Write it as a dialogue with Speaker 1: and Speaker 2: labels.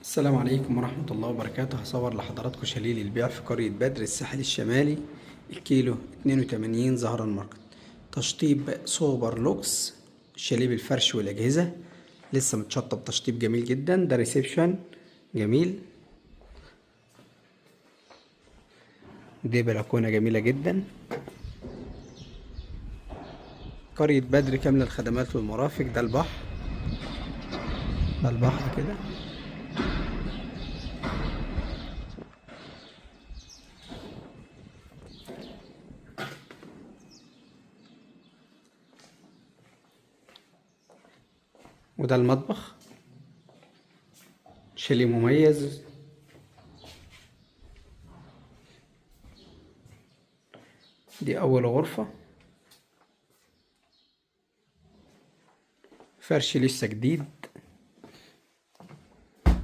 Speaker 1: السلام عليكم ورحمة الله وبركاته. هصور لحضراتكم شاليه للبيع في قرية بدر الساحل الشمالي، الكيلو 82 زهران ماركت. تشطيب سوبر لوكس، شاليه بالفرش والأجهزة، لسه متشطب تشطيب جميل جدا. ده ريسبشن جميل، دي بلكونة جميلة جدا. قرية بدر كاملة الخدمات والمرافق. ده البحر، ده البحر كده. وده المطبخ، شاليه مميز. دي أول غرفة، فرش لسه جديد.